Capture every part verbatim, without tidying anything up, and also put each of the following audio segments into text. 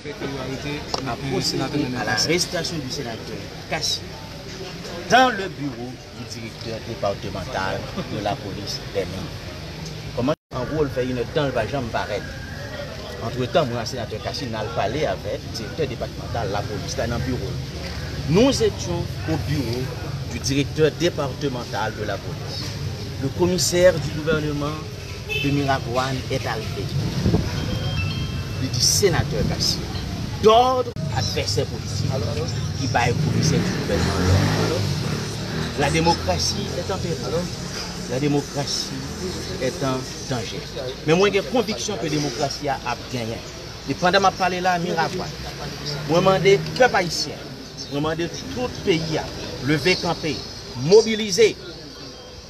A procédé à l'arrestation du sénateur Cassy dans le bureau du directeur départemental de la police des mines. Kòman an gwo l fè inèdtan l pa janm parèt. Antretan, mwen ak senatè Cassy n al pale avèk direktè depatmantal lapolis la nan biwo l. Nous étions au bureau du directeur départemental de la police. Le commissaire du gouvernement de Miragwàn est arrivé. Li di senatè Cassy, d'ordre advèsè politik ki bay komisè di gouvènman lòd. La démocratie est en péril. La démocratie est en danger. Men mwen gen konviksyon ke demokrasi a ap genyen. E pandan m ap pale la, Miragwàn, mwen mande pèp ayisyen, mwen mande tout peyi a, leve kanpe, mobilize,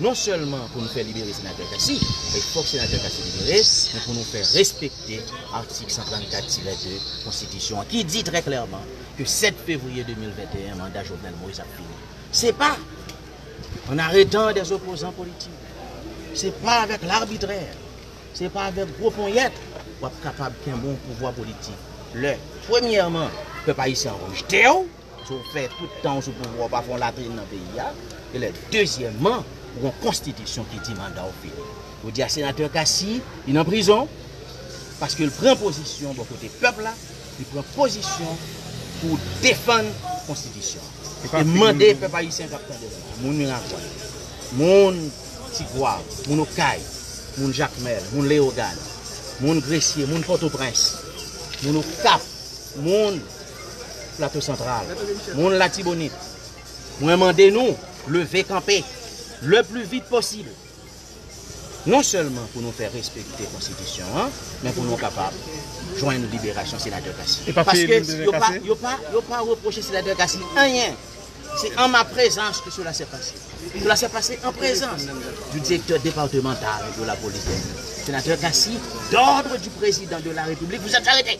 non sèlman pou nou fè libere senatè Cassy, e fòk senatè Cassy libere, men pou nou fè respekte atik san trannkat tirè de konstitisyon an, ki di trè klèman ke sèt fevriye de mil venteyen, manda Jovenel Moïse ap fini. Se pa en arrêtant des opposants politiques, se pa avèk labitrè, se pa avèk gwo ponyèt w ap kapab kenbe yon pouvwa politik. Lè, premyèman, pèp ayisyen an rejte w, si w fè tout tan w sou pouvwa, w pa fè yon latrin nan peyi a, e lè, dezyèmman, ou gen yon konstitisyon ki di manda w fini. Yo di a senatè Cassy, li nan prizon, paske l pran pozisyon bò kote pèp la, li pran pozisyon pou defann konstitisyon an. E mande pèp ayisyen k ap tande m la, moun Miragwàn, moun Tigwav, moun Okay, moun Jakmèl, moun Leyogàn, moun Gresye, moun Pòtoprens, moun Okap, moun Plato Santral, moun Latibonit, mwen mande nou leve kanpe le pli vit posib. Non sèlman pou nou fè respekte konstitisyon an, men pou nou kapab jwenn liberasyon senatè Cassy. Paske yo pa, yo pa, yo pa repwoche senatè Cassy anyen. C'est en ma présence que cela s'est passé. Cela s'est passé en présence du directeur départemental de la police des mines. Senatè Cassy, d'ordre du président de la République, vous êtes arrêté.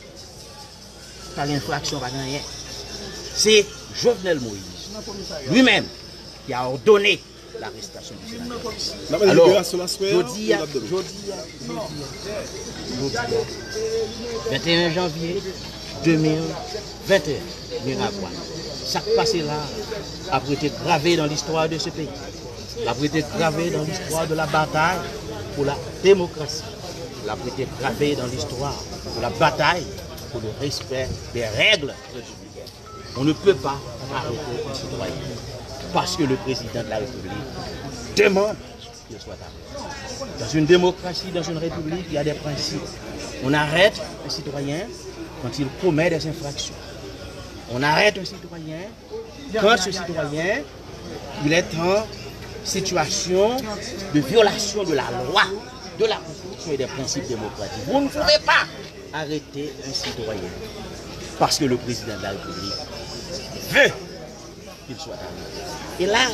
Pa gen enfraksyon, pa gen anyen. Se Jovenel Moïse, lui-même, qui a ordonné l'arrestation du sénateur. Alò, jodi a, jodi a, jodi a, jodi a, venteyen janvye de mil venteyen, Miragwàn, sa k pase la a, ap rete grave dans l'histoire de ce pays. L ap rete grave dans l'histoire de la bataille pour la démocratie. L ap rete grave dans l'histoire de la bataille pour le respect des règles républicaines. On ne peut pas arrêter un citoyen parce que le président de la République demande qu'il soit arrêté. Dans une démocratie, dans une république, il y a des principes. On arrête un citoyen quand il commet des infractions. On arrête un citoyen quand ce citoyen, il est en situation de violation de la loi, de la Constitution et des principes démocratiques. Vous ne pouvez pas arrêter un citoyen parce que le président de la République veut qu'il soit arrêté. E la,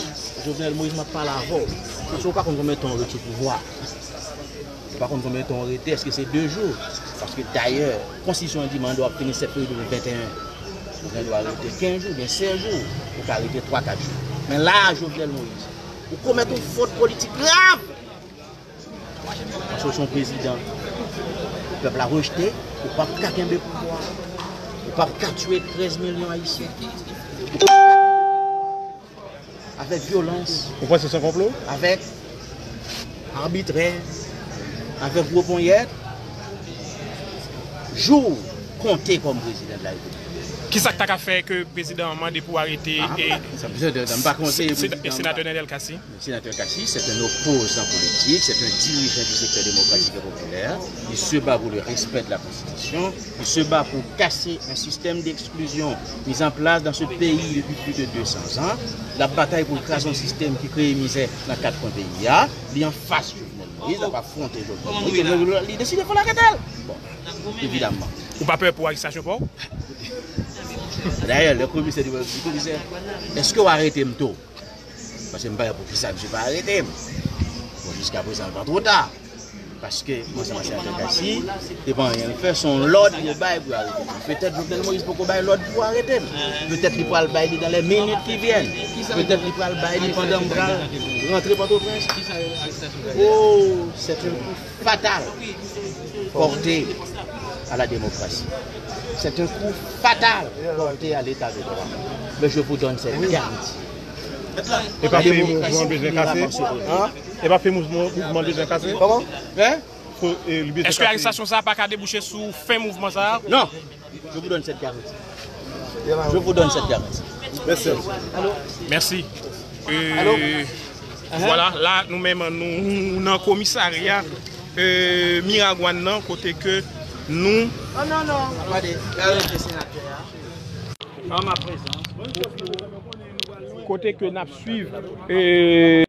Jovenel Moïse, m ap pale avè w. Paske w pa konn konbyen tan w ret sou pouvwa. Ou pa konn konbyen tan w rete, èske se de jou? Paske dayè, konstitisyon an di manda w ap fini sèt fevriye de mil venteyen. Ou gen dwa rete kenz jou, oubyen sèz jou, ou ka rete twa, kat jou. Men la a, Jovenel Moïse, ou komèt yon fot politik grav. Paske w se yon prezidan pèp la rejte, ou p ap ka kenbe pouvwa a. Ou p ap ka tiye trèz milyon Ayisyen. Avèk vyolans. Ou panse se yon konplo? Avèk abitrè, avèk gwo ponyèt. Jou w konte kòm prezidan de la repiblik. Kisa k ta ka fè ke prezidan an mande pou arete e senatè Nènèl Cassy? Senatè Cassy, c'est un opposant politique, c'est un dirigeant du secteur démocratique et populaire. Il se bat pour le respect de la Constitution. Il se bat pour casser un système d'exclusion mis en place dans ce pays depuis plus de deux cents ans. L ap batay pou l kraze yon sistèm ki kreye mizè nan kat kwen peyi a. Li anfas Jovenel Moïse, l ap afwonte Jovenel Moïse. Jovenel, li deside fò l arete l. Bon, evidaman. Ou pa pè pou arestasyon pa w? Dayè, lè komisè di, di komisè, èske w arete m tou? Paske m pa wè poukisa misye pa arete m. Bon, jiskaprezan, l pa twò ta. Paske, mwen, se Masenatè Cassy, se pa anyen l fè, se yon lòd yo bay pou yo arete m. Petèt Jovenel Moïse poko bay lòd pou yo arete m. Petèt li pral bay li dans les minutes qui viennent. Petèt li pral bay li pandan m pral rantre Pòtoprens. Oh, c'est un coup fatal porté à la démocratie. C'est un coup fatal porté à l'état de droit. Mais je vous donne cette garantie. E pa fè mouvman bezwen kase? E pa fè mouvman, mouvman bezwen kase? Kòman? Hein? Fo, e, li bezwen kase. Èske arestasyon sa a pa ka debouche sou fen mouvman sa a? Non. Je vous donne cette garantie. Je vous donne cette garantie. Mèsi. Mèsi. Euh, vwala, la, nou menm, nou nan komisarya, euh, Miragwàn nan, kote ke nou Kote ke n ap swiv, euh,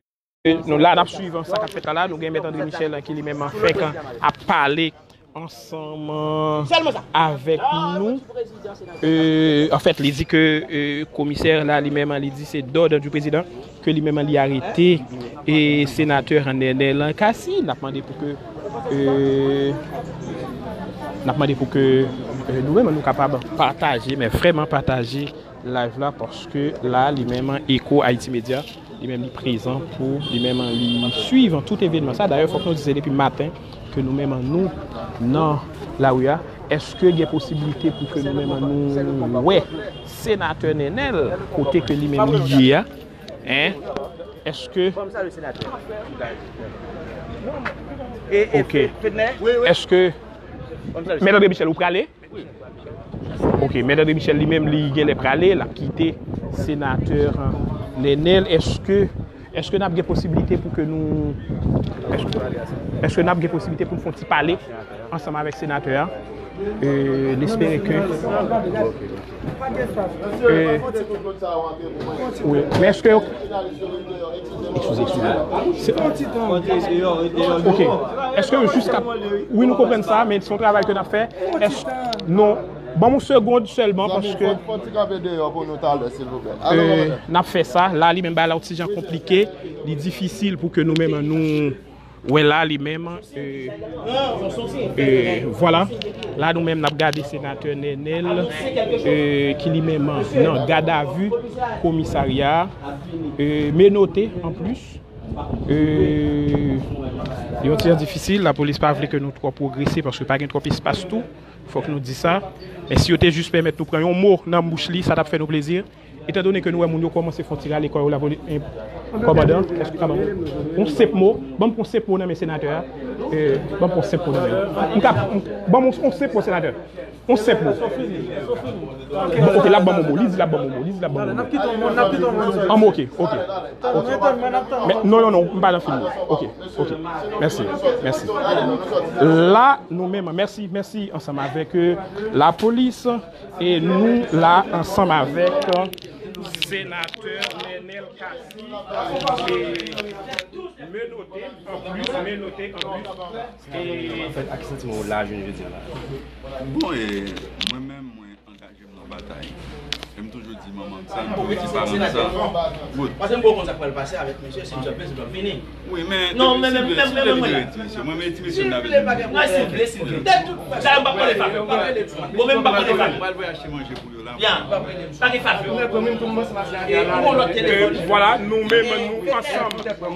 nou la, n ap swiv sa k ap fèt la, la. Nou gen Mèt André Michel ki li menm fèk ap pale ansanm avèk nou. Euh, anfèt, li di ke, euh, komisè la, li menm, li di se d'ordre du président ke li menm li arete e senatè Nènèl Cassy. N ap mande pou ke, euh, n ap mande pou ke, euh, nou menm nou kapab pataje, men vrèman pataje live la, paske la, li menm, Echo Haïti Media, li menm, li prezan pou li menm, li swiv tout evènman sa. Dayè, fòk nou di se depi maten ke nou menm, nou nan lari a. Èske gen posiblite pou ke nou menm, nou wè senatè Nènèl kote ke li menm, li ye a? Hein? Èske... Ok. Èske Mèt André Michel, ou prale? Ok, Mèt André Michel li menm, li genlè prale, l ap kite senatè Nènèl. Èske, èske n ap gen posiblite pou ke nou, èske, èske n ap gen posiblite pou n fè yon ti pale ansanm avèk senatè a? Euh, n espere ke, euh, wi, men èske Eskize, eskize. Se... Ok. Èske yo jis ka... Wi, nou konprann sa, men se yon travay ke n ap fè. Èske... Non. Ban m yon segond sèlman, paske... Fò, fò ti kanpe deyò pou nou talè, silvouplè. Alo, euh, n ap fè sa. La, li menm, bagay la yon ti jan konplike. Li difisil pou ke nou menm, nou wè la, li menm, euh, euh, vwala. La, nou menm, n ap gade senatè Nènèl, euh, ki li menm nan gadavi komisarya a, euh, menote anplis. Euh, yon ti jan difisil, lapolis pa vle ke nou twò pwogrese paske pa gen twòp espas tou. Fòk nou di sa. Men si yo te jis pèmèt nou pran yon mo nan bouch li, sa t ap fè nou plezi. Etandone ke nou wè moun yo kòmanse fè yon ti rale kò yo, lapolis, eh, kòmandan, èske w ka ban m yon senp mo? Ban m pran yon senp mo nan men senatè a. Eh, ban m pran yon senp mo nan men l. M ka, m, ban m yon, yon senp mo, senatè. Yon senp mo. Bon, ok, l ap ban m yon mo. Li di l ap ban m yon mo. Li di l ap ban m yon mo. N ap kite yon mo, n ap kite yon mo. An mo, ok, ok. Ok. Men, non, non, non, m pa nan fim nan. Ok, ok. Mèsi, mèsi. La, nou menm, mèsi, mèsi, ansanm avèk, euh, lapolis. E nou la ansanm avèk, euh, senatè Nènèl Cassy, e menote anplis, menote anplis. E anfèt, a ki santiman w la jounen jodi a la? Bon, e mwen menm, mwen angaje m nan batay. E m toujou di manman m sa, m toujou di paran m sa. Wood. Paske m poko konn sa k pral pase avèk misye, si m sot plezi, m ap vini. Wi, men non, men, men, men, men, men, men, ti mesye, mwen, men ti mesye m nan vle di. Non, silvouplè, silvouplè. Tèt tout, sa m pa konnen favè. Bon, men m pa konnen favè. Mwen al voye achte manje pou yo la. Ya, pa gen favè. E, ou gon lòt telefòn. Vwala, nou menm, nou ansanm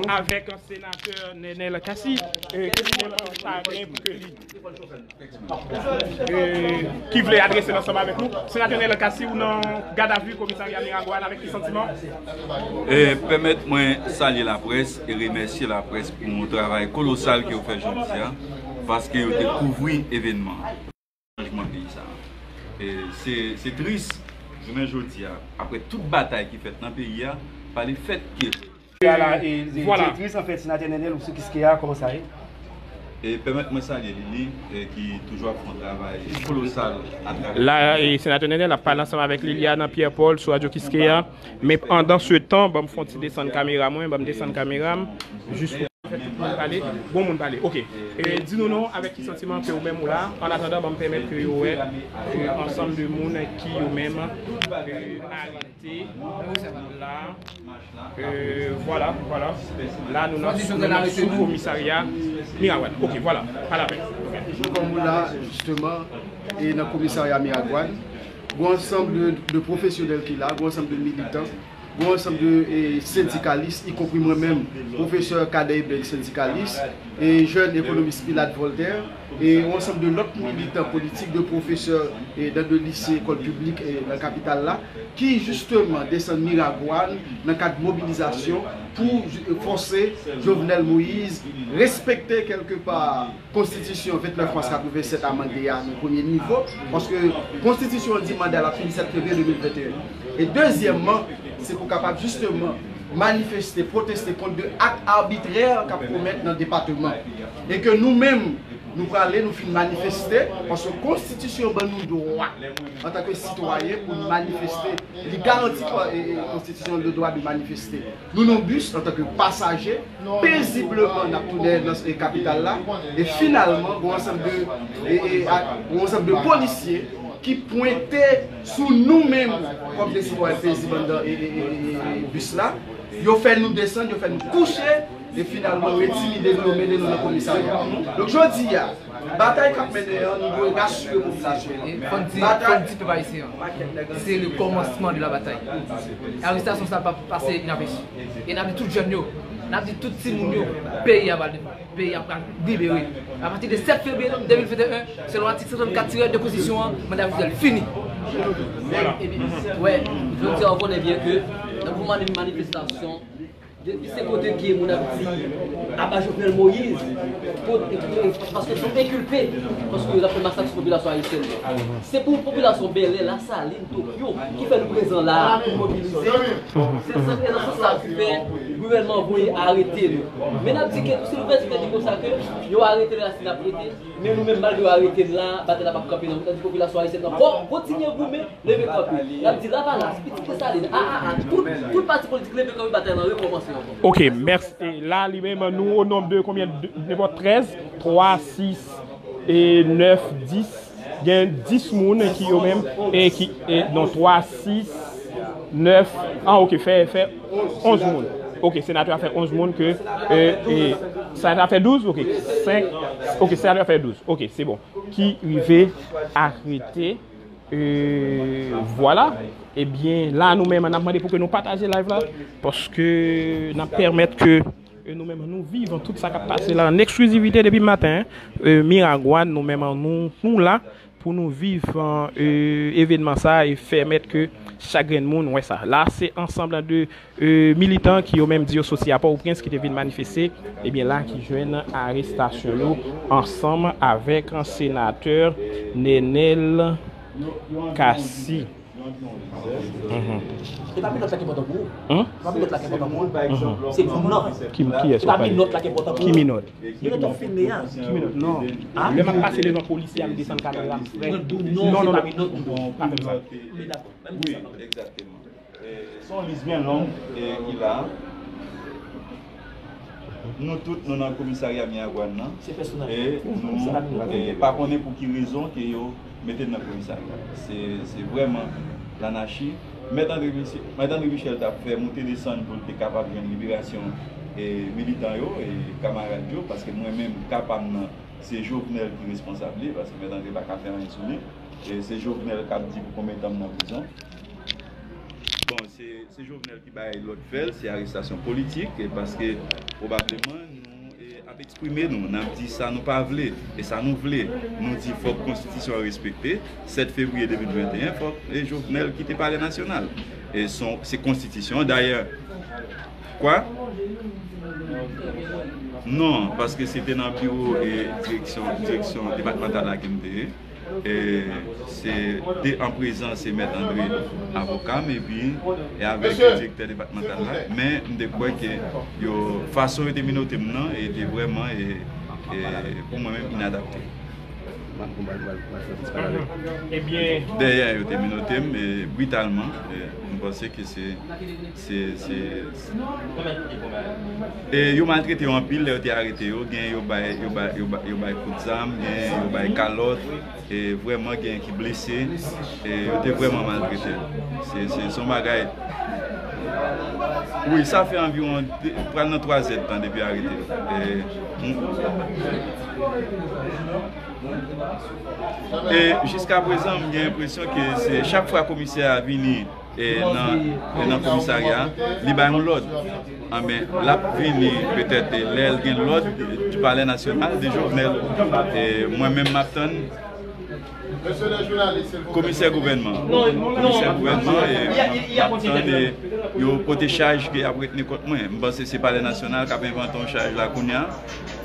avèk senatè Nènèl Cassy, e, ki li menm pa gen pou ke li e, ki vle adrese l ansanm avèk nou. Senatè Nènèl Cassy, ou nan gadavi komisarya Miragwàn, avèk ki santiman? E, pèmèt mwen salye laprès e remèsye laprès pou yon travay kolosal ke yo fè jodi a, paske yo te kouvri evènman chanjman peyi sa a. E, se, se tris, jounen jodi a, apre tout batay ki fèt nan peyi a, pa le fèt ke Ala, e, e, vwala. Direktris, anfèt, senatè Nènèl ou sou Kiskeya, kòman sa ye? E pèmèt mwen salye Lili, e, ki toujou ap fè yon travay kolosal atravè. La, e, senatè Nènèl ap pale ansanm avèk Liliane Pierre Paul sou Radyo Kiskeya. Men pandan se tan, ban m fè yon ti desann kamera mwen, ban m desann kamera m, jis pou pale. Bon moun pale, ok. E, di nou non, avèk ki santiman ke ou menm ou la, an atandan, ban m pèmèt ke yo wè, e, ansanm de moun ki yo menm, e, arete la. Euh, vwala, vwala. La, nou nan, nou nan sou komisarya Miragwàn. Ok, vwala. Pa lapèn. Ok. Kòm ou la, jisteman, e nan komisarya Miragwàn, gon ansanm de, de pwofesyonèl ki la, gon ansanm de militan, gon ansanm de, e, sendikalis, ikonpri mwen menm, pwofesè Cadet Ebel, sendikalis, e jèn ekonomis Pilate Voltaire, e yon ansanm de lòt militan politik, de pwofesè e dan de lise, ekòl piblik e nan kapital la, ki jisteman desann Miragwàn nan kad mobilizasyon pou fòse Jovenel Moïse respekte kèlkepa konstitisyon vennèf mas katrevennsèt amande a nan premye nivo, paske konstitisyon an di manda l ap fini sèt fevriye de mil venteyen. E dezyèmman, se pou kapab jisteman manifeste, pwoteste kont de ak abitrè k ap komèt nan depatman. E ke nou menm, nou prale, nou fin manifeste, paske konstitisyon ban nou dwa, antanke sitwayen, pou n manifeste. Li garanti, e, e, konstitisyon, le droit de manifester. Nou, nan bis, antanke pasaje, pezibleman, n ap tounen nan, e, kapital la. E finalman, gon ansanm de, e, e, a, gon ansanm de polisye ki pwente sou nou menm kòm de sitwayen pezib anndan, e, e, e, e, e, bis la. Yo fè nou desann, yo fè nou kouche, e finalman yo entimide nou, yo mennen nou nan komisarya. Donk, jodi a, batay k ap mennen an, nou dwe rasire popilasyon an. E fò n di, fò n di pèp ayisyen an, se le kòmansman de la batay. Arestasyon sa p ap pase inapechi. E n ap di tout jèn yo, n ap di tout timoun yo, peyi a pral, peyi a pral libere. Apati de sèt fevriye de mil venteyen, selon atik san trannkat tirè de konstitisyon an, manda Jovenel fini. Ebyen, wè, jodi a, ou konnen byen ke nan mouvman de manifestasyon, depi se kote ke moun ap di aba Jovenel Moïse, kot, paske yo enkilpe, paske yo t ap fè masak sou popilasyon ayisyèn nan. Se pou popilasyon Bèlè, Lasalin, Tokyo, ki fè nou prezan la a pou mobilize. Se, se, se nan sans sa ki fè gouvènman an voye arete nou. Men n ap di ke tou si nou pèdi tèt li konsa ke yo arete l la, si n ap rete, men nou menm, malgre yo arete n la, batay la p ap kanpe non. Tandis popilasyon ayisyèn nan, bon, kontinye goumen, leve kanpe. N ap di Lavalas, Pitit Desalin, A A A, tout, tout pati politik leve kanpe, batay lan rekòmanse ankò. Ok, mèsi. E la, li menm, nou o nonb de konbyen? De, nenpòt trèz, twa, sis, e nèf, dis. Gen dis moun ki yo menm, e ki, e, non, twa, sis, nèf, ah, ok, fè, fè onz moun. Ok, senatè a fè onz moun ke, e, e, senatè a fè douz, ok, senk, ok, senatè a fè douz, ok, se bon. Ki rive arete, e, vwala. Ebyen, la, nou menm, n ap mande pou ke nou pataje live la, paske n ap pèmèt ke, e, nou menm, nou viv tout sa k ap pase la, an eksklizivite depi maten, e, Miragwàn, nou menm, nou, nou la, pou nou viv, e, evènman sa e pèmèt ke chak grenn moun wè sa. La, se ansanm de, e, militan ki yo menm di yo soti a Pòtoprens ki te vin manifeste, ebyen la ki jwenn arestasyon yo ansanm avèk senatè Nenel Cassy. Mhm. E pa minòt la ki enpòtan pou ou. Hmm? E pa minòt la ki enpòtan pou ou. Mhm. Se moun nan. Ki, kiyès w ap pale? E pa minòt la ki enpòtan pou ou. Ki minòt? Minòt w ap filme a. Ki minòt? Non. Ah? Lè m ap pase devan polisye a, m desann kamera m frè. Mwen di w non, se pa minòt. Non, non, non. Pa fè m sa. Men dakò. Wi, egzakteman. E, se yon lis byen long, e, ki la. Nou tout, nou nan komisarya Miragwàn nan. Se pèsonèl. E nou, e, pa konnen pou ki rezon ke yo mete n nan komisarya. Se, se vrèman lanachi. Mèt André Michel, Mèt André Michel t ap fè moute desann pou l te kapab jwenn liberasyon, e, militan yo, e, kamarad yo, paske mwen menm, ka pa m nan, se Jovenel ki responsab li, paske Mèt André pa ka fè anyen sou li. E se Jovenel k ap di pou konbyen tan m nan prizon. Bon, se, se Jovenel ki bay lòd fè l, se arestasyon politik, e paske pwobableman nou, e, ap eksprime nou, n ap di sa nou pa vle, e sa nou vle. Nou di fòk konstitisyon an respekte, sèt fevriye de mil venteyen, fòk, e, Jovenel kite Palè Nasyonal. E son, se konstitisyon an, dayè, kwa? Non, paske se te nan biwo, e, direksyon, direksyon depatmantal la ke m te ye. E se te an prezans se Mèt André, avoka m, epi, e avèk direktè depatmantal la. Men m te kwè ke yo, fason yo te menote m nan, e te vrèman, e, e, pou mwen menm, inadapte. Dèyè, yo te menote m, e, britalman. E m panse ke se, se, se, e yo maltrete yo anpil lè yo te arete yo. Gen yo bay, yo bay, yo bay, yo bay kout zam, gen yo bay kalòt. E vrèman gen ki blese. E yo te vrèman maltrete. Se, se, se yon bagay. Wi, sa fè anviwon de, pral nan twa zè tan depi yo arete yo. E, m, e jiska prezan, m gen enpresyon ke se chak fwa komisè a vini e nan, e nan komisarya, li bay yon lòd. Anben, l ap vini petèt, e lè l gen lòd di Palè Nasyonal de Jovenel. E mwen menm, m ap tann komisè gouvènman. Komisè gouvènman, e m ap tann, e yo pote chaj ke y ap retni kont mwen. M panse se Palè Nasyonal k ap envante yon chaj la kounye a,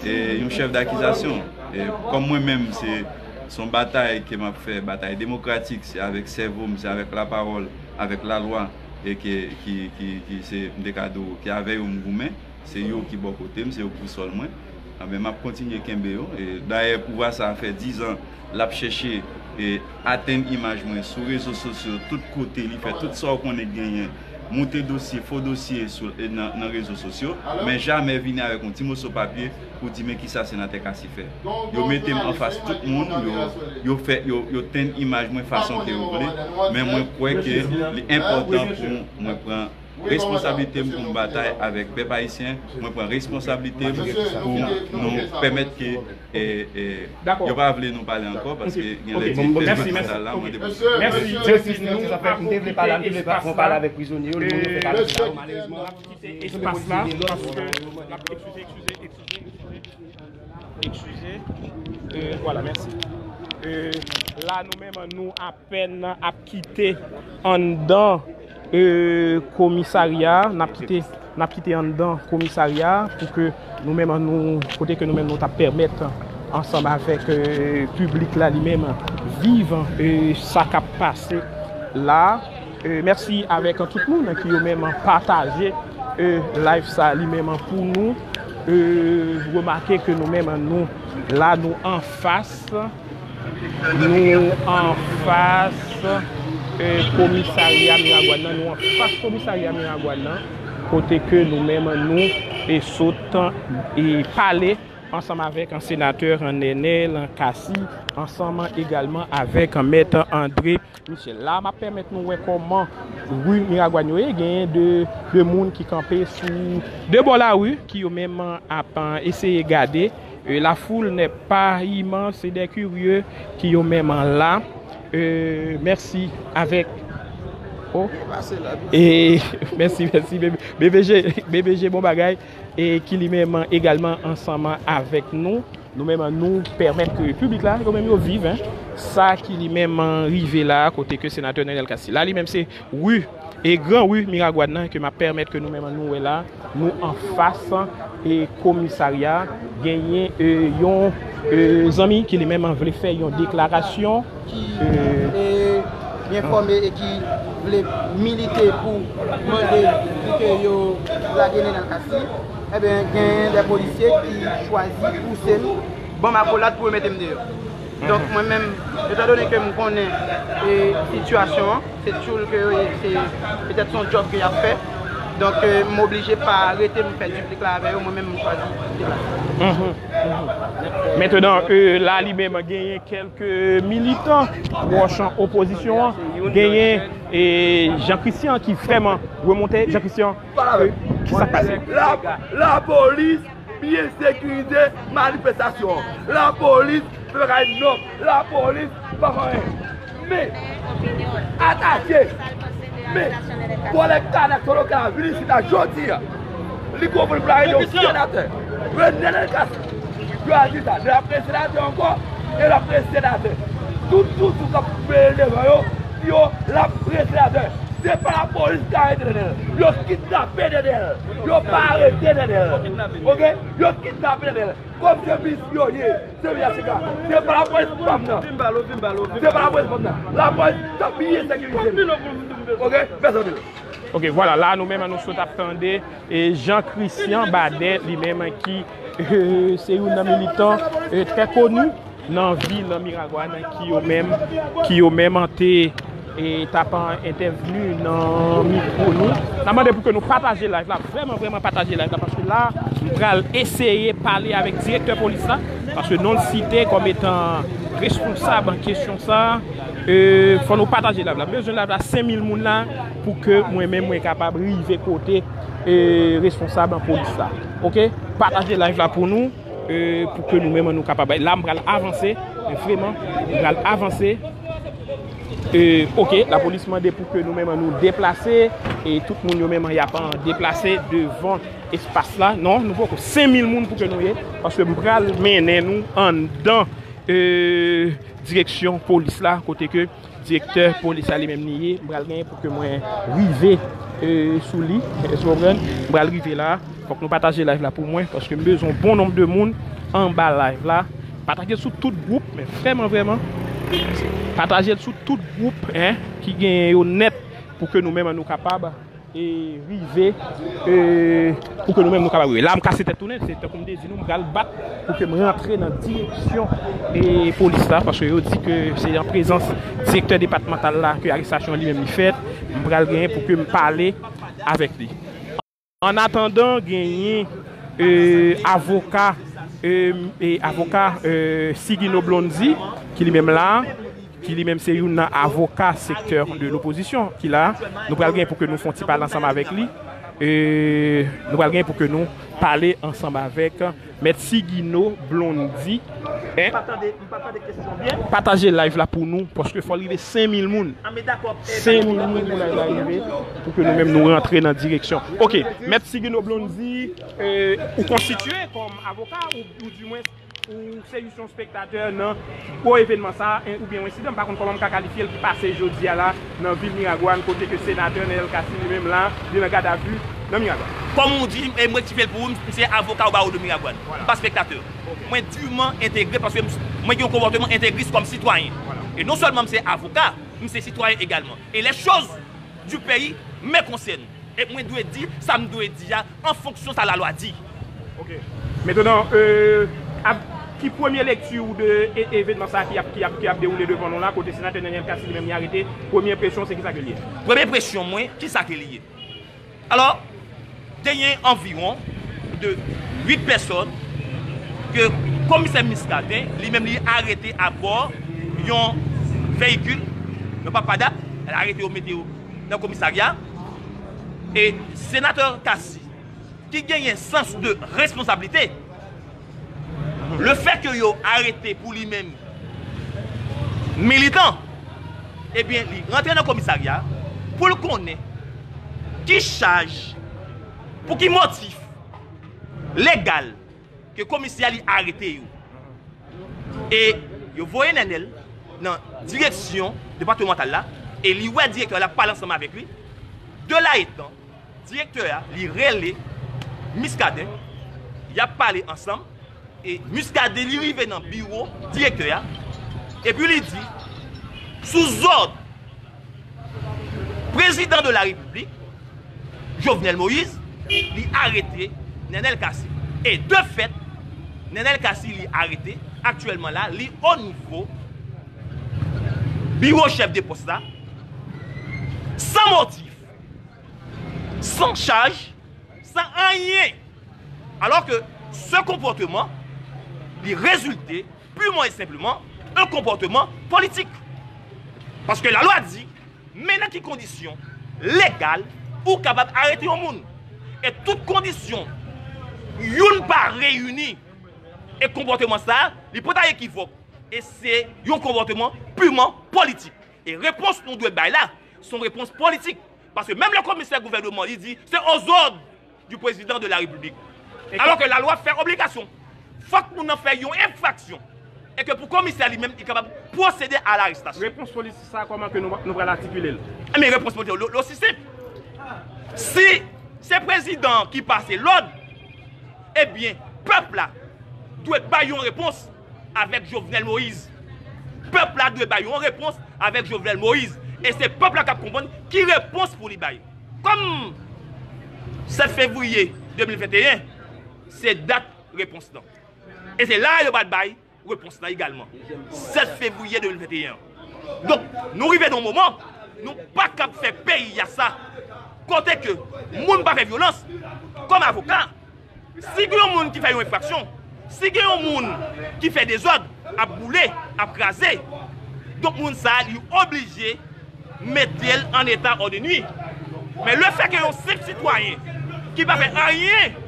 e yon chèf dakizasyon. E kòm mwen menm, se, se yon batay ke m ap fè, batay demokratik, se avèk sèvo m, se avèk lapawòl, avèk lalwa, e ke, ki, ki, ki se, m te ka di w, ki avè yo m goumen, se yo ki bò kote m, se yo ki bousòl mwen. Anben, m ap kontinye kenbe yo. E dayè, pouvwa sa a fè diz an l ap chèche, e, atenn imaj mwen sou rezo sosyo, tout kote, li fè tout sa w konnen k genyen, moute dosye, fo dosye sou, e, nan, nan rezo sosyo, men jamè vini avèk yon ti moso papye pou di men kisa senatè Cassy fè. Yo mete m anfas tout moun, yo, yo fè, yo, yo tenn imaj mwen fason ke yo vle, men mwen kwè ke li enpòtan pou mwen pran responsablite m pou m batay avèk pèp ayisyen, mwen pran responsablite m pou nou pèmèt ke, e, e, yo pa vle nou pale ankò, paske gen lè direktè jeneral la mande pou... Mèsi, mèsi. Nou kite espas la, paske n ap kite espas la, paske n ap, eskize, eskize, eskize, eskize. Eskize. E, vwala, mèsi. E, la, nou menm, nou apèn ap kite anndan, e, komisarya, n ap kite, n ap kite anndan komisarya pou ke nou menm, nou, kote ke nou menm, nou t ap pèmèt, ansanm avèk, e, piblik la, li menm, viv, e, sa k ap pase la. E, mèsi avèk tout moun ki yo menm pataje, e, live sa li menm pou nou, e, remake ke nou menm nou la, nou anfas, nou anfas, e, komisarya Miragwàn nan, nou anfas komisarya Miragwàn nan, kote ke nou menm nou, e, sot, e, pale ansanm avèk senatè Nenel Cassy, ansanm egalman avèk mèt André Michel. La, m ap pèmèt nou wè kòman ri Miragwàn yo ye. Genyen de, de moun ki kanpe sou de bò lari ki yo menm ap, e, eseye gade. E, la foule n'est pas immense, c'est des curieux ki yo menm la. E, mèsi avèk, oh. E, mèsi, mèsi, B B G, B B G, bon bagay. E ki li menm egalman ansanm avèk nou. Nou menm, nou pèmèt ke piblik la, yo menm yo viv, en, sa ki li menm rive la, kote ke senatè Nenel Cassy la, li menm se ri, e gran ri Miragwàn nan, ke m ap pèmèt ke nou menm nou wè la, nou anfas, e komisarya, genyen, e, yon, e, zanmi ki li menm vle fè yon deklarasyon. Ki, e, enfòme e ki vle milite pou mande pou ke yo lage Nenel Cassy, ebyen, gen de polisye ki chwazi pouse m, ban m akolad pou yo mete m deyò. Donk, mwen menm, etandone ke m konnen, e, sitiyasyon an, se tchoul ke yo ye, se petèt se yon djòb ke y ap fè. Donk, e, m oblije pa rete, m fè diplik la avè yo, mwen menm, m chwazi deplase. Mentnan, e, la, li menm, genyen kèlke militan pwòch opozisyon an. Genyen, e, Jean Christian ki vrèman remonte. Jean Christian, e, kisa k pase? La, lapolis byen sekirize manifestasyon an. Lapolis fè bagay nòb. Lapolis pa fè anyen. Men, atake, men, vòlè kanak solo ka vin isit la jodi a. Li konprann pou l arete yon senatè. René Nancy. Yo al di sa, l ap rete senatè ankò, e l ap rete senatè. Tout toujou k ap veye devan yo, yo, l ap rete senatè. Se pa lapolis ki arete Nenel. Yo kidnape Nenel. Yo pa arete Nenel. Oke? Yo kidnape Nenel. Kòm se pisyonye, se pisyonye. Se pa lapolis fanm nan. Se pa lapolis fanm nan. Lapolis t ap byen sekirize. Oke? Mèsi anpil. Oke, vwala, la nou menm nou sot ap tande, e, Jean Christian Badet, li menm ki, e, se youn nan militan, e, trè koni nan vil Miragwàn ki yo menm, ki yo menm te, e, t ap entèvni nan mikwo nou. N ap mande pou ke nou pataje live la, vrèman, vrèman pataje live la, paske la, m pral eseye pale avèk direktè polis la, paske non l site kòm etan responsab kesyon sa. E, fò nou pataje live la. M bezwen live la senk mil moun la pou ke mwen menm mwen kapab rive kote, e, responsab polis la. Oke? Pataje live la pou nou, e, pou ke nou menm nou kapab. La, m pral avanse, e, vrèman, m pral avanse. E, oke, lapolis mande pou ke nou menm nou deplase, e tout moun yo menm y ap deplase devan espas la. Non, nou poko, senk mil moun pou ke nou ye, paske m pral mennen nou anndan, e, direksyon polis la, kote ke direktè polis la li menm li ye. M pral genyen pou ke mwen rive, e, sou li, èske w konprann? M pral rive la. Fòk nou pataje live la pou mwen, paske m bezwen bon nonb de moun anba live la. Pataje l sou tout gwoup, men vrèman, vrèman, pataje l sou tout gwoup, en, ki genyen yo nèt, pou ke nou menm nou kapab, e, rive, e, pou ke nou menm nou kapab rive. La, m kase tèt tounen, se tankou m te di nou, m pral bat pou ke m rantre nan direksyon, e, polis la, paske yo di ke se an prezans direktè depatmantal la ke arestasyon li menm li fèt. M pral genyen pou ke m pale avèk li. An atandan, genyen, e, avoka, e, e, avoka, e, Sigino Blondy, ki li menm la, ki li menm se youn nan avoka sektè de lopozisyon ki la. Nou pral gen pou ke nou fè yon ti pale ansanm avèk li. E, nou pral gen pou ke nou pale ansanm avèk Mèt Sigino Blondy. En? M pa tande, m pa tande kesyon byen. Pataje live la pou nou, paske fò l rive senk mil moun. A, men dakò. E, senk mil moun pou live la rive, pou ke nou menm nou rantre nan direksyon. Oke, Mèt Sigino Blondy, e, ou konstitye kòm avoka, ou, ou di mwen, ou se jis yon spektatè nan gwo evènman sa a, en, oubyen yon ensidan, m pa konn kòman m ka kalifye l, ki pase jodi a la nan vil Miragwàn, kote ke senatè Nenel Cassy li menm la, li nan gadavi nan Miragwàn. Kòm ou di, e m rektifye l pou ou, m se avoka o bawo de Miragwàn. Vwala. M pa spektatè. Oke. Mwen diman entegre paske m, mwen gen yon konpòteman entegris kòm sitwayen. Vwala. E non sèlman m se avoka, m se sitwayen egalman. E les choses du pays me concernent. E mwen dwe di sa m dwe di a an fonksyon sa lalwa di. Oke. Mentnan, e, ap, ki premye lekti ou de e, evènman sa a ki ap, ki ap, ki ap dewoule devan nou la, kote senatè Nenel Cassy li menm li arete, premye enpresyon se kisa ke l ye? Premye enpresyon mwen, kisa ke l ye? Alò, te gen anviwon de uit pèsòn ke komisè Muscadin, li menm li arete abò yon veyikil, yon papada, l arete yo mete yo nan komisarya. E senatè Cassy, ki genyen sans de responsablite, le fait que yo arete pou li menm militan, ebyen, li rantre nan komisarya pou l konnen ki chaj, pou ki motif legal ke komisè a li arete yo. E yo voye Nenel nan direksyon depatmantal la, e li wè direktè a l ap pale ansanm avèk li. De la etan, direktè a, li rele Muscadin, y ap pale ansanm, e Muscadin, li rive nan biwo direktè a, epi li di, sou zòd Prezidan de la Repiblik, Jovenel Moïse, li arete Nenel Cassy. E de fèt, Nenel Cassy, li arete aktyèlman la, li o nivo biwo chèf de pòs la, san motif, san chaj, san anyen. Alò ke se konpòteman, li rezilte purement et simplement un comportement politique. Paske lalwa di, men nan ki kondisyon legal ou kapab arete yon moun. E tout kondisyon youn pa reyini. E konpòteman sa a, li pa ta ekivòk. E se yon konpòteman purement politique. E repons nou dwe bay la, se yon repons politik. Paske menm lè komisè gouvènman, li di, se aux ordres du président de la République. Alò ke lalwa fè obligasyon. Fòk moun nan fè yon enfraksyon. E ke pou komisè li menm, li kapab pwosede a larestasyon. Repons politik sa a, kòman ke nou, nou pral atikile l? Ebyen, repons politik, l, l osi senp. Si se prezidan ki pase lòd, ebyen, pèp la dwe bay yon repons avèk Jovenel Moïse. Pèp la dwe bay yon repons avèk Jovenel Moïse. E se pèp la k ap konprann ki repons pou li bay. Kòm sèt fevriye de mil venteyen, se dat repons lan. E se la yo pral bay repons lan egalman. Sèt fevriye de mil venteyen. Donk, nou rive nan yon moman, nou pa kab fè peyi a sa. Kote ke moun pa fè vyolans, kòm avoka, si gen yon moun ki fè yon enfraksyon, si gen yon moun ki fè dezòd, ap boule, ap kraze, donk moun sa a, li oblije mete l an eta òdnwi. Men lefètke yon senp sitwayen ki pa fè anyen,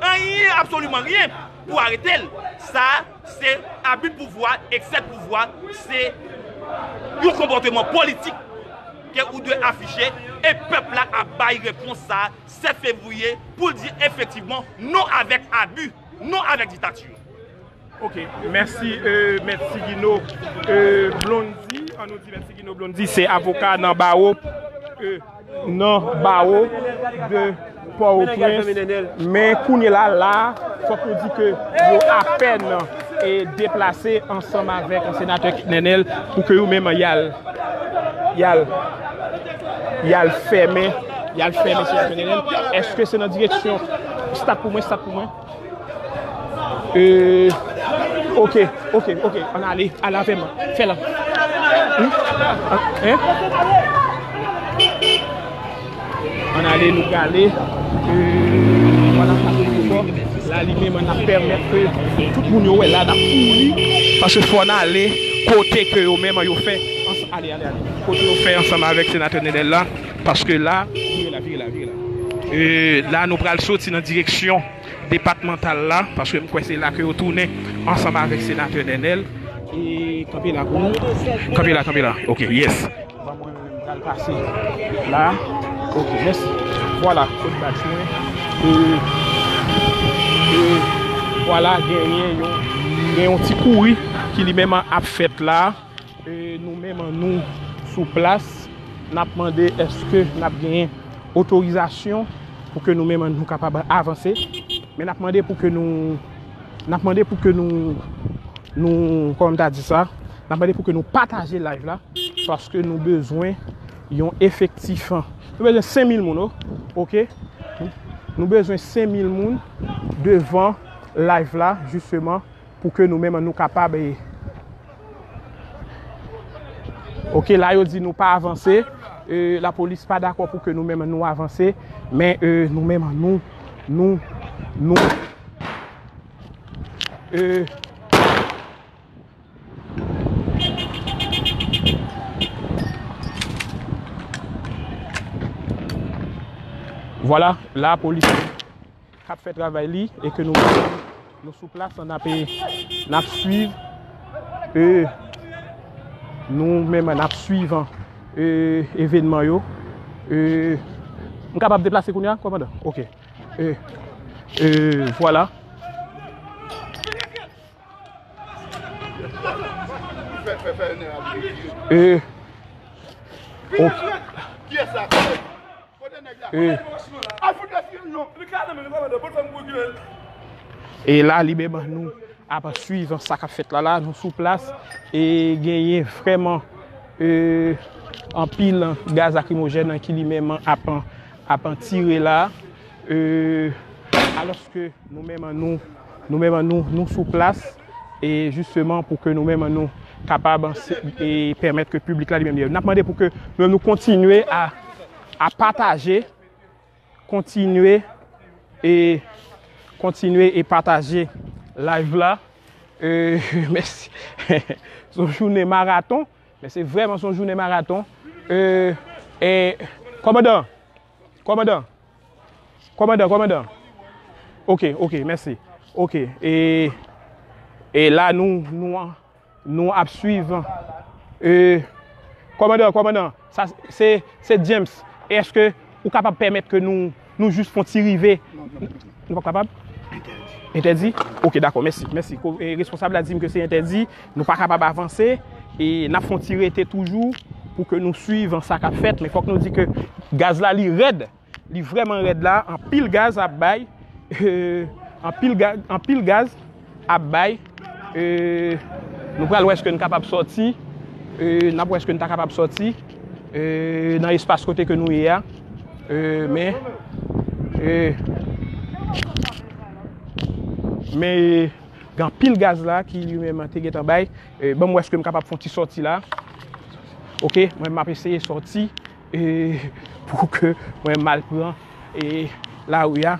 anyen, absoliman ryen pou arete l, sa a, se abi de pouvwa, eksè de pouvwa, se yon konpòteman politik ke ou dwe afiche, e pèp la ap bay repons sa sèt fevriye pou l di efektivman non avèk abi, non avèk diktati. Ok, mèsi, euh, Mèt Sigino, euh, Blondy. An nou di Mèt Sigino Blondy se avoka nan bawo, euh, nan bawo de Pòtoprens. Men kounye la, la, fòk nou di ke yo apèn, e, deplase ansanm avèk senatè Nènèl pou ke yo menm y al, y al, y al fèmen, y al fèmen senatè Nènèl. Èske se nan direksyon, stat pou mwen, stat pou mwen. Euh, ok, ok, ok, ann ale, ale avè m. Fè la. Wi. An, hein? Ann ale, nou prale. Euh, vwala, sa se ankò. La, li menm, n ap pèmèt ke tout moun yo wè la, n ap kouri. Paske fò n ale kote ke yo menm yo fè. Ans-, ale, ale, ale. Kote yo fè ansanm avèk senatè Nènèl la. Paske la, vire la, vire la, vire la. Euh, la, nou pral soti nan direksyon depatmantal la, paske m kwè se la ke yo tounen ansanm avèk senatè Nènèl. E kanpe la pou nou. Kanpe la, kanpe la. Ok, yes. Ban mwen, m pral pase la. Ok, mèsi. Vwala, kot badj mwen. E, e, vwala, genyen yon, gen yon ti kouri ki li menm ap fèt la. E nou menm, nou sou plas, n ap mande èske n ap genyen otorizasyon pou ke nou menm nou kapab avanse. Men n ap mande pou ke nou, n ap mande pou ke nou, nou, kòman m ta di sa? N ap mande pou ke nou pataje live la, paske nou bezwen yon efektif. Nou bezwen senk mil moun, o-, ok? Nou bezwen senk mil moun devan live la, jisteman, pou ke nou menm nou kapab, e, ok, la yo di nou pa avanse, e, lapolis pa dakò pou ke nou menm nou avanse, men, e, nou menm nou, nou, nou, e, vwala, lapolis k ap fè travay li e ke nou, nou sou plas, n ap, n ap swiv, e, nou menm n ap swiv, e, evènman yo. E, m kapab deplase kounye a, kòmandan? Ok. E, e, vwala. E, ok. E, e la, li menm nou ap swiv sa k ap fèt la, la, nou sou plas, e genyen vrèman, e, anpil gaz lakrimojèn ki li menm ap, ap tire la, e, alòske nou menm, nou, nou menm, nou, nou sou plas, e jisteman pou ke nou menm, nou kapab, e, pèmèt ke piblik la li menm li. N ap mande pou ke nou, nou kontinye a, a pataje, kontinye, e, kontinye e pataje live la. E, mèsi. Se yon jounen maraton, men se vrèman se yon jounen maraton. E, e, kòmandan, kòmandan, Kòmandan, kòmandan. Ok, ok, mèsi. Ok, e, e la nou, nou, nou ap swiv. E, kòmandan, kòmandan, sa se, se James. Èske ou kapab pèmèt ke nou, nou jis fè yon ti rive? Nou p ap kapab? Entèdi? Ok, dakò, mèsi, mèsi. Ko-, e, responsab la di m ke se entèdi, nou pa kapab avanse, e n ap fè yon ti rete toujou pou ke nou swiv sa k ap fèt, men fòk nou di ke gaz la li rèd. Li vrèman rèd la, anpil gaz ap bay, euh, anpil ga-, anpil gaz ap bay, euh, nou pral wè èske n kapab sòti, euh, n ap wè èske n ta kapab sòti, euh, nan espas kote ke nou ye a, euh, men, euh, men, gen anpil gaz la ki li menm te gentan bay, euh, ban m wè èske m kapab fè yon ti sòti la, ok, mwen m ap eseye sòti, e pou ke mwen m al pran, e, lari a.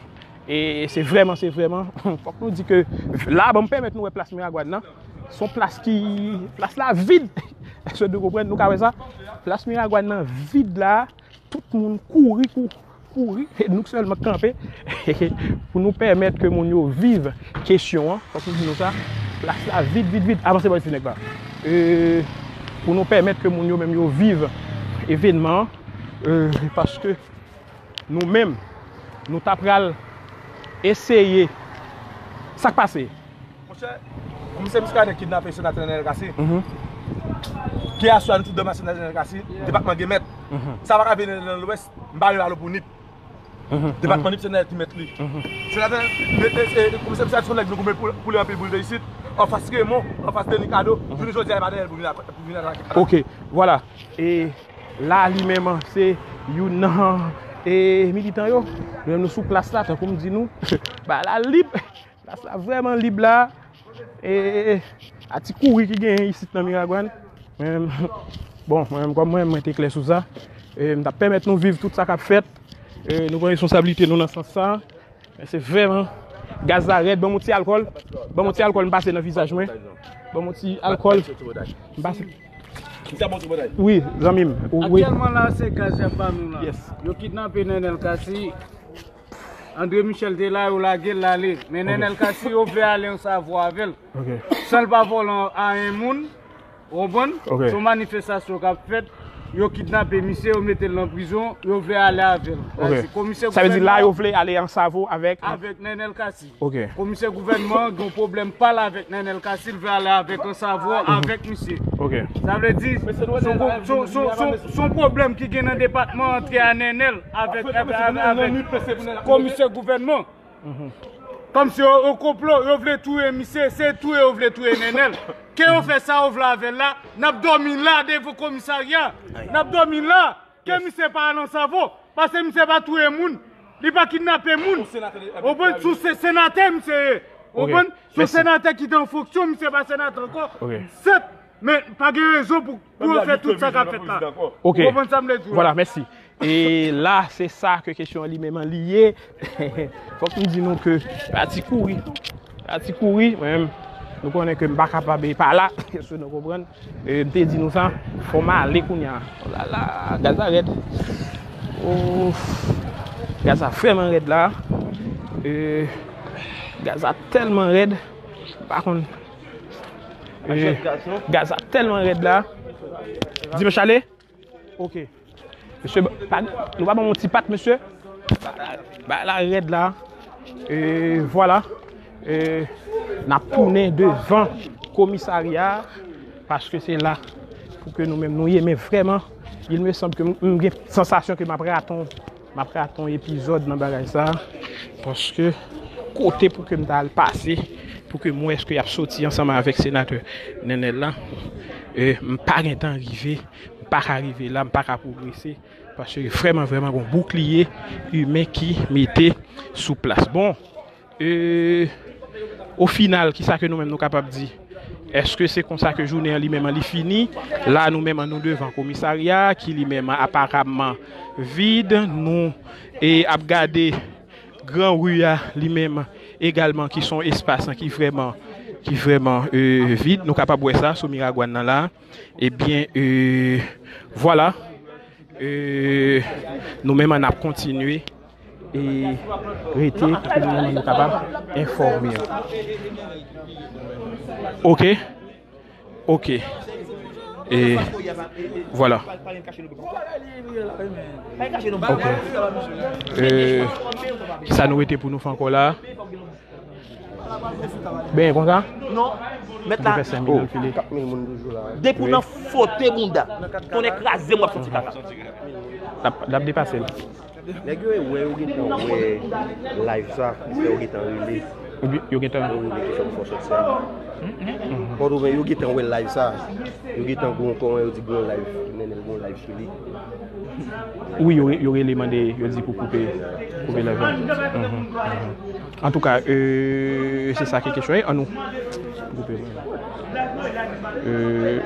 E se vrèman, se vrèman, fòk nou di ke la, ban m pèmèt nou wè plas Miragwàn nan. Se yon plas ki, plas la vid. Èske nou konprann? Nou ka wè sa? Plas Miragwàn nan vid la. Tout moun kouri, kou-, kouri. E nou sèlman k kanpe pou nou pèmèt ke moun yo viv kesyon an. Fòk nou di nou sa. Plas la vid, vid, vid. Avanse bò isi nèg la. E, pou nou pèmèt ke moun yo menm yo viv evènman an, euh, paske nou menm, nou ta pral eseye. Sa k pase? Monchè, komisè Muscadin kidnape senatè Nenel Cassy. Mhm. Kè aswè a nou tout dòmi ak senatè Nenel Cassy, depatman gen mèt. Mhm. Sa pa ka vini nan Lwès, m pa vle Alo pou Nip. Mhm. Depatman Nip se Nenel ki mèt li. Mhm. Senatè, e, e, e, komisè Muscadin se yon nèg nou goumen pou, pou li anpil pou l te isit. Anfas Raymond, anfas Denis Cadeau, mhm, jounen jodi a e pa Nenel pou vin ak-, pou vin atake. Ok, vwala. E la li menm se youn nan, e, militan yo. Nou menm nou sou plas la, tankou m di nou, bagay la lib. Plas la vrèman lib la. E, a ti kouri ki genyen isit nan Miragwàn. Mwen menm, bon, mwen menm, kòm mwen menm, mwen te klè sou sa. E, m t ap pèmèt nou viv tout sa k ap fèt. E, nou pran responsablite nou nan sans sa. Men se vrèman, gaz la rèd. Ban m yon ti alkòl. Ban m yon ti alkòl, m pase nan vizaj mwen. Ban m yon ti alkòl. M pase. Wi, zanmi m. Wi. Aktyèlman la, se gaz y ap ban nou la. Yes. Yo kidnape Nenel Cassy. André Michel te la, yo lage l, l ale. Men, ok, Nenel Cassy, yo vle ale ansanm avè l. Ok. San l pa vòlè ayen moun, ou konprann? Ok. Se yon manifestasyon k ap fèt. Yo kidnape misye, yo mete l nan prizon, yo vle ale avè l. Ok. Komisè gouvènman. Sa vle di la, yo vle ale ansanm avèk, avèk Nenel Cassy. Ok. Komisè gouvènman an gen yon pwoblèm pa l avèk Nenel Cassy, l vle ale avèk Ansavo, mhm, avèk misye. Ok. Sa vle di, se yon, se yon, se yon, se yon, se yon pwoblèm ki gen nan depatman antre a Nenel avèk, avèk, avèk komisè gouvènman. Mhm. Kòmsi yo, yo konplo, yo vle touye misye, se touye yo vle touye Nenel. Ke yo fè sa yo vle avè l la, n ap dòmi la devan komisarya. N ap dòmi la. Ke misye pa al Ansavo, paske misye pa touye moun, li pa kidnape moun. Ou konprann? Sou se senatè misye ye. Ou konprann? Se yon senatè ki te an fonksyon, misye pa senatè ankò. Sèt, men pa gen rezon pou, pou yo fè tout sa k ap fèt la. Ou konprann sa m vle di w la? Vwala, mèsi. E la, se sa ke kesyon an li menm an li ye. Fòk nou di nou ke pa ti kouri. Pa ti kouri, mwen menm, nou konnen ke m pa kapab pa la, èske nou konprann? E, m te di nou sa, fò m ale kounye a. Oh la la, gaz la rèd. Ouf, gaz la vrèman rèd la. E, gaz la tèlman rèd, m pa konn. E, gaz la tèlman rèd la. Dimanch ale? Ok. Mesye, pa, nou pa ban m yon ti pat, mesye? Ba la rèd la. E, vwala. E, n ap tounen devan komisarya a, paske se la pou ke nou menm nou ye, men vrèman, il me semble ke m, m gen sansasyon ke m ap rate yon, m ap rate yon epizòd nan bagay sa, paske kote pou ke m ta al pase, pou ke m wè èske y ap soti ansanm avèk senatè Nenel la, e, m pa gentan rive. M pa ka rive la, m pa ka pwogrese, paske vrèman, vrèman, gon boukliye imen ki mete sou plas. Bon, e, o final, kisa ke nou menm nou kapab di? Èske se konsa ke jounen an li menm an li fini? La, nou menm an nou devan komisarya, ki li menm an aparamman vid. Nou, e, ap gade gran ri a li menm egalman, ki se yon espas an ki vrèman, ki vrèman, e, vid. Nou kapab wè sa sou Miragwàn nan la. Ebyen, e, vwala. E, nou menm an ap kontinye e rete pou ke nou menm nou kapab enfòme. Ok. Ok. E, vwala. Ok. E, kisa nou rete pou nou fè ankò la? Ben, konsa? Non, mèt la. Kat mil moun toujou la. Depi w nan fote bounda, tonnè kraze m, w ap santi kaka. L ap, l ap depase l. Nèg yo wè, yo gentan wè live sa, yo gentan rele. Yo gentan. Yo rele ki fè m fò sòt sèn. Pòtoprens, yo gentan wè live sa. Yo gentan gon, kòman yo di, gon live, Nenel gon live sou li. Wi, yo, yo rele mande, yo di pou koupe, koupe live la. Mhm, mhm. Antouka, euh, se sa ki kesyon an, annou koupe. Euh,